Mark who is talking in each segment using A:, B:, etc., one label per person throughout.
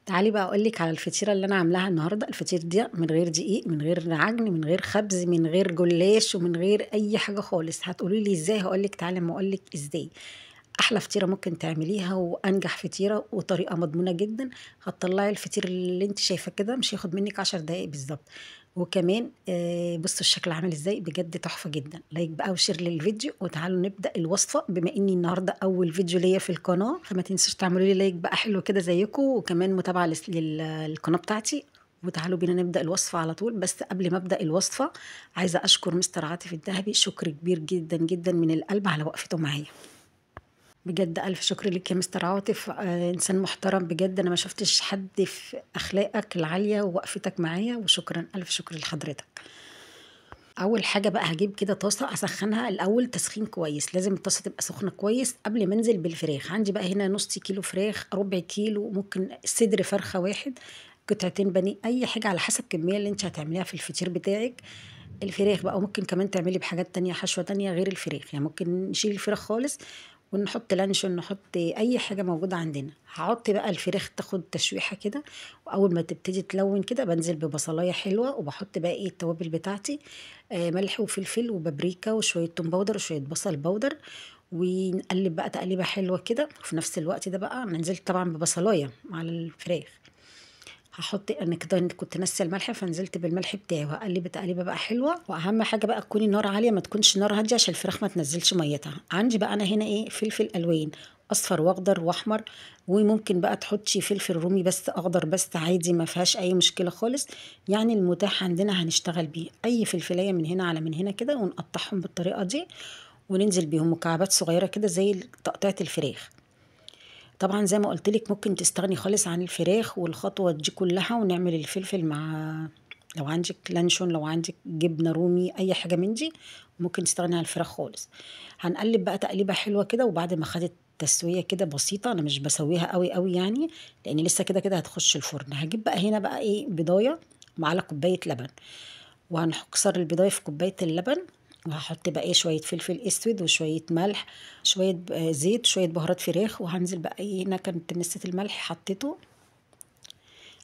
A: تعالي بقى اقول لك على الفطيره اللي انا عاملاها النهارده. الفطير دي من غير دقيق، من غير عجن، من غير خبز، من غير جلاش، ومن غير اي حاجة خالص. هتقولي لي ازاي؟ هقول لك تعالي اما اقول لك ازاي. احلى فطيره ممكن تعمليها وانجح فطيره وطريقه مضمونه جدا. هتطلعي الفطير اللي انت شايفاه كده مش هياخد منك 10 دقايق بالظبط. وكمان بصوا الشكل عامل ازاي، بجد تحفة جدا. like بقى و share للفيديو، وتعالوا نبدا الوصفة. بما اني النهارده اول فيديو ليا في القناة، فما تنسوش تعملوا لي like بقى حلو كده زيكم، وكمان متابعه للقناة بتاعتي. وتعالوا بينا نبدا الوصفة على طول. بس قبل ما ابدا الوصفة عايزه اشكر مستر عاطف الذهبي شكر كبير جدا جدا من القلب على وقفته معايا. بجد ألف شكر لك يا مستر عاطف، إنسان محترم بجد، أنا ما شفتش حد في أخلاقك العالية ووقفتك معايا، وشكرا ألف شكر لحضرتك. أول حاجة بقى هجيب كده طاسة أسخنها الأول تسخين كويس، لازم الطاسة تبقى سخنة كويس قبل ما أنزل بالفراخ. عندي بقى هنا نص كيلو فراخ، ربع كيلو، ممكن صدر فرخة واحد، قطعتين بانيه، أي حاجة على حسب الكمية اللي أنت هتعمليها في الفطير بتاعك. الفراخ بقى ممكن كمان تعملي بحاجات تانية، حشوة تانية غير الفراخ، يعني ممكن نشيل الفراخ خالص ونحط لانشون، نحط اي حاجة موجودة عندنا. هحط بقى الفراخ تاخد تشويحه كده، واول ما تبتدي تلون كده بنزل ببصلايه حلوة، وبحط بقى ايه التوابل بتاعتي، ملح وفلفل وبابريكا وشوية توم powder وشوية بصل powder، ونقلب بقى تقليبه حلوة كده. وفي نفس الوقت ده بقى انا نزلت طبعا ببصلايه على الفراخ. هحط انا كده كنت ناسيه الملح فنزلت بالملح بتاعي، وهقلب تقليبه بقى حلوة. واهم حاجة بقى تكون النار عالية، ما تكونش نار هادية عشان الفراخ ما تنزلش ميتها. عندي بقى انا هنا ايه فلفل الوان، اصفر واخضر واحمر، وممكن بقى تحطي فلفل رومي بس اخضر بس عادي، ما فيهاش اي مشكلة خالص. يعني المتاح عندنا هنشتغل بيه، اي فلفلايه من هنا على من هنا كده، ونقطعهم بالطريقة دي وننزل بيهم مكعبات صغيرة كده زي تقطيعه الفراخ. طبعا زي ما قلت لك ممكن تستغني خالص عن الفراخ والخطوة دي كلها، ونعمل الفلفل مع لو عندك لانشون، لو عندك جبنه رومي، اي حاجة من دي ممكن تستغني عن الفراخ خالص. هنقلب بقى تقليبه حلوة كده، وبعد ما خدت تسويه كده بسيطة، انا مش بسويها قوي قوي يعني لان لسه كده كده هتخش الفرن. هجيب بقى هنا بقى ايه بيضايه معلقه كوباية لبن، وهنكسر البيضايه في كوباية اللبن، وهحط بقى ايه شوية فلفل اسود وشوية ملح، شوية زيت، شوية بهارات فراخ، وهنزل بقى ايه هنا كانت نسيت الملح حطيته.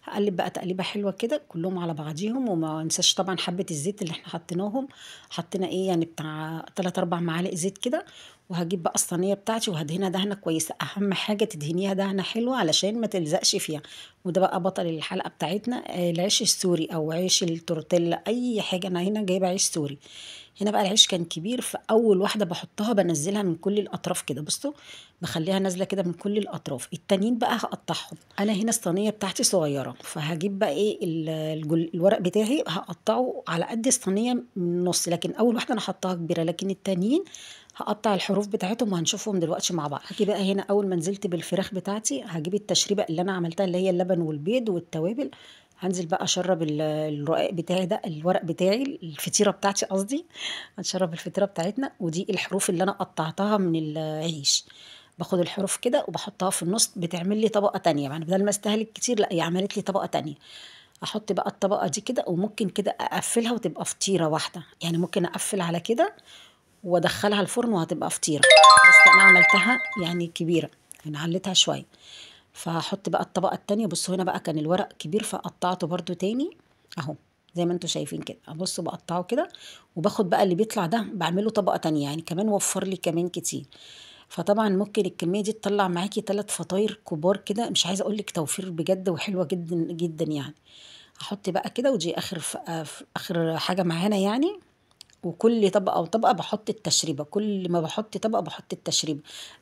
A: هقلب بقى تقليبه حلوة كده كلهم على بعضيهم، وما انساش طبعا حبه الزيت اللي احنا حطيناهم، حطينا ايه يعني بتاع 3 4 معالق زيت كده. وهجيب بقى الصينية بتاعتي وهدهنها دهنه كويسة، اهم حاجة تدهنيها دهنه حلوة علشان ما تلزقش فيها. وده بقى بطل الحلقة بتاعتنا، العيش السوري او عيش التورتيلا، اي حاجة. انا هنا جايبه عيش سوري. هنا بقى العيش كان كبير، فاول واحدة بحطها بنزلها من كل الاطراف كده، بصوا بخليها نازله كده من كل الاطراف. التانيين بقى هقطعهم. انا هنا الصينية بتاعتي صغيرة، فهجيب بقى ايه الورق بتاعي هقطعه على قد الصينية من النص، لكن اول واحدة انا حطاها كبيرة، لكن التانيين هقطع الحروف بتاعتهم وهنشوفهم دلوقتي مع بعض. هاجي بقى هنا اول ما نزلت بالفراخ بتاعتي هجيب التشريبه اللي انا عملتها اللي هي اللبن والبيض والتوابل، هنزل بقى اشرب الرقاق بتاعي ده، الورق بتاعي، الفطيره بتاعتي قصدي، هنشرب الفطيره بتاعتنا. ودي الحروف اللي انا قطعتها من العيش، باخد الحروف كده وبحطها في النص، بتعمل لي طبقه تانية، يعني بدل ما استهلك كتير لا هي عملت لي طبقه تانية. احط بقى الطبقة دي كده، وممكن كده اقفلها وتبقى فطيره واحدة، يعني ممكن اقفل على كده وادخلها الفرن وهتبقى فطيره، بس انا عملتها يعني كبيرة، يعني عليتها شوية. فهحط بقى الطبقة التانية. بصوا هنا بقى كان الورق كبير فقطعته برده تاني اهو زي ما انتوا شايفين كده، بصوا بقطعه كده، وباخد بقى اللي بيطلع ده بعمله طبقه تانية، يعني كمان وفر لي كمان كتير. فطبعا ممكن الكمية دي تطلع معاكي 3 فطاير كبار كده، مش عايزه اقول لك توفير بجد، وحلوه جدا جدا يعني. هحط بقى كده، ودي اخر حاجة معانا يعني. وكل طبقه وطبقه بحط التشريبه، كل ما بحط طبقه بحط التشريبه.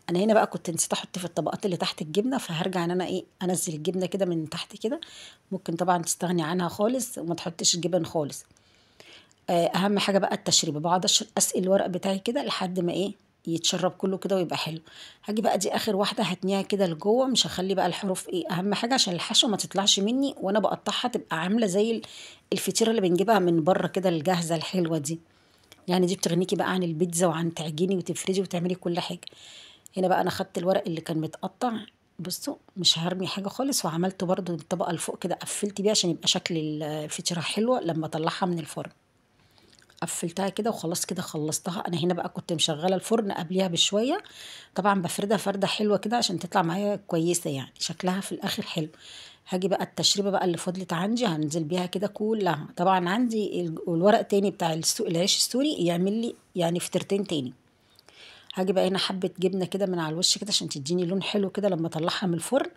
A: انا هنا بقى كنت نسيت احط في الطبقات اللي تحت الجبنة، فهرجع ان انا ايه انزل الجبنة كده من تحت كده. ممكن طبعا تستغني عنها خالص وما تحطش جبن خالص. اهم حاجة بقى التشريبه، بقعد اسقي الورق بتاعي كده لحد ما ايه يتشرب كله كده ويبقى حلو. هاجي بقى دي اخر واحدة هتنيها كده لجوه، مش هخلي بقى الحروف ايه، اهم حاجة عشان الحشو ما تطلعش مني وانا بقطعها، تبقى عامله زي الفطيره اللي بنجيبها من بره كده الجاهزة الحلوة دي. يعني دي بتغنيكي بقى عن البيتزا وعن تعجيني وتفردي وتعملي كل حاجة. هنا بقى انا خدت الورق اللي كان متقطع، بصوا مش هرمي حاجة خالص، وعملته برده الطبقة اللي فوق كده قفلت بيها عشان يبقى شكل الفطيره حلوة لما اطلعها من الفرن. قفلتها كده وخلاص كده خلصتها. انا هنا بقى كنت مشغله الفرن قبليها بشوية، طبعا بفردها فرده حلوة كده عشان تطلع معايا كويسة، يعني شكلها في الاخر حلو. هاجي بقى التشريبه بقى اللي فضلت عندي هنزل بيها كده كلها. طبعا عندي الورق تاني بتاع العيش السوري يعمل لي يعني فطيرتين تاني. هاجي بقى هنا حبه جبنه كده من على الوش كده عشان تديني لون حلو كده لما اطلعها من الفرن.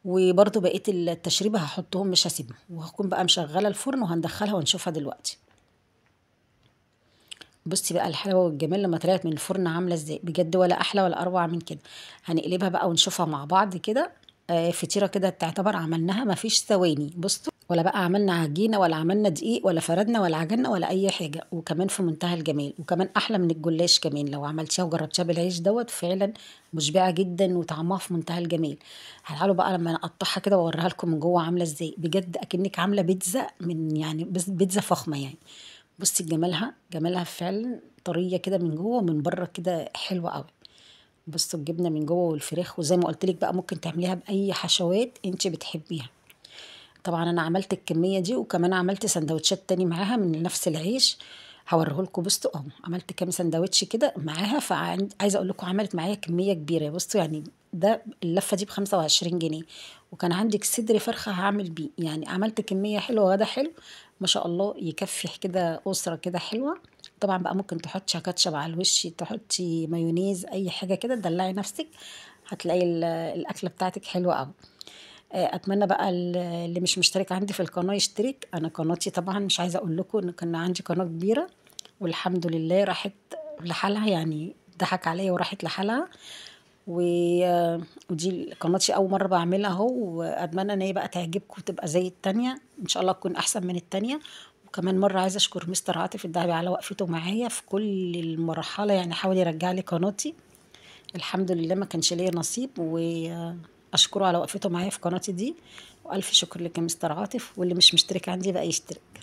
A: وبرده بقية التشريبه هحطهم مش هسيبهم، وهكون بقى مشغله الفرن وهندخلها ونشوفها دلوقتي. بصي بقى الحلاوة والجمال لما طلعت من الفرن عامله ازاي، بجد ولا احلى ولا اروع من كده. هنقلبها بقى ونشوفها مع بعض كده. فطيره كده تعتبر عملناها مفيش ثواني. بصوا ولا بقى عملنا عجينه ولا عملنا دقيق ولا فردنا ولا عجنه ولا اي حاجة، وكمان في منتهى الجمال، وكمان احلى من الجلاش كمان. لو عملتيها وجربتيها بالعيش دوت فعلا مشبعة جدا وطعمها في منتهى الجمال. تعالوا بقى لما نقطعها كده واوريها لكم من جوه عامله ازاي، بجد اكنك عامله بيتزا من يعني بيتزا فخمة يعني. بصي جمالها، جمالها فعلا طرية كده من جوه ومن بره كده حلوة قوي. بصوا الجبنة من جوه والفراخ، وزي ما قلت لك بقى ممكن تعمليها باي حشوات انت بتحبيها. طبعا انا عملت الكمية دي، وكمان عملت سندوتشات تاني معاها من نفس العيش هوريهولكم. بصوا اهو عملت كام سندوتش كده معاها، فعايزه اقول لكم عملت معايا كمية كبيرة. بصوا يعني ده اللفة دي ب25 جنيه، وكان عندك صدر فرخة هعمل بيه، يعني عملت كمية حلوة وغدا حلو ما شاء الله يكفي كده اسره كده حلوة. طبعا بقى ممكن تحطي كاتشب على الوش، تحطي مايونيز، اي حاجة كده تدلعي نفسك، هتلاقي الاكلة بتاعتك حلوة قوي. اتمنى بقى اللي مش مشترك عندي في القناة يشترك. انا قناتي طبعا مش عايزه اقول لكم ان كان عندي قناة كبيرة والحمد لله راحت لحالها، يعني ضحك عليا وراحت لحالها. ودي قناتي اول مرة بعملها اهو، واتمنى ان هي بقى تعجبكم وتبقى زي التانية ان شاء الله، تكون احسن من التانية. وكمان مرة عايزه اشكر مستر عاطف الدهبي على وقفته معايا في كل المرحلة، يعني حاول يرجع لي قناتي، الحمد لله ما كانش ليا نصيب، واشكره على وقفته معايا في قناتي دي. والف شكر لك يا مستر عاطف، واللي مش مشترك عندي بقى يشترك.